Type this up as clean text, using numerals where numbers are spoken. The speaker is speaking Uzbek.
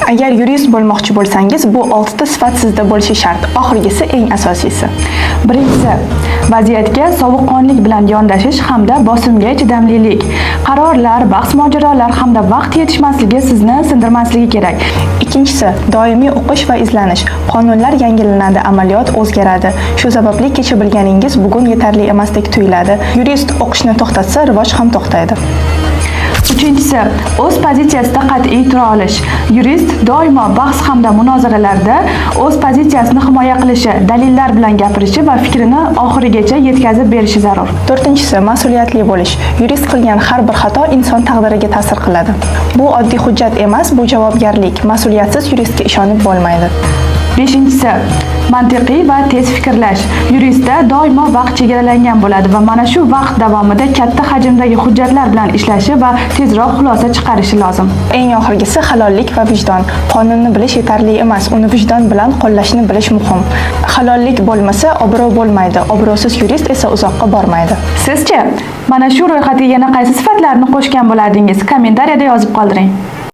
Agar yurist bo'lmoqchi bo'lsangiz, bu oltita sifat sizda bo'lishi shart. Oxirgisi eng asosiysi. Birinchisi, vaziyatga sovuqqonlik bilan yondashish hamda bosimga chidamlilik. Qarorlar, bahs mojarolar hamda vaqt yetishmasligi sizni sindirmasligi kerak. Ikkinchisi, doimiy o'qish va izlanish. Qonunlar yangilanadi, amaliyot o'zgaradi. Shu sababli kecha bilganingiz bugun yetarli emasdek tuyuladi. Yurist o'qishni to'xtatsa, rivoj ham to'xtaydi. Uchinchisi, o'z pozitsiyasida qat'iy tura olish. Yurist doimo bahs hamda munozaralarda o'z pozitsiyasini himoya qilishi, dalillar bilan gapirishi va fikrini oxirigacha yetkazib berishi zarur. To'rtinchisi, mas'uliyatli bo'lish. Yurist qilgan har bir xato inson taqdiriga ta'sir qiladi. Bu oddiy hujjat emas, bu javobgarlik. Mas'uliyatsiz yuristga ishonib bo'lmaydi. Beshinchisi, mantiqiy va tez fikrlash. Yuristda doimo vaqt chegaralangan bo'ladi va mana shu vaqt davomida katta hajmdagi hujjatlar bilan ishlashi va tezroq xulosa chiqarishi lozim. Eng oxirgisi, halollik va vijdon. Qonunni bilish yetarli emas, uni vijdon bilan qo'llashni bilish muhim. Halollik bo'lmasa, obro' bo'lmaydi. Obro'siz yurist esa uzoqqa bormaydi. Sizchi, mana shu ro'yxatga yana qaysi sifatlarni qo'shgan bo'lardingiz? Kommentariyada yozib qoldiring.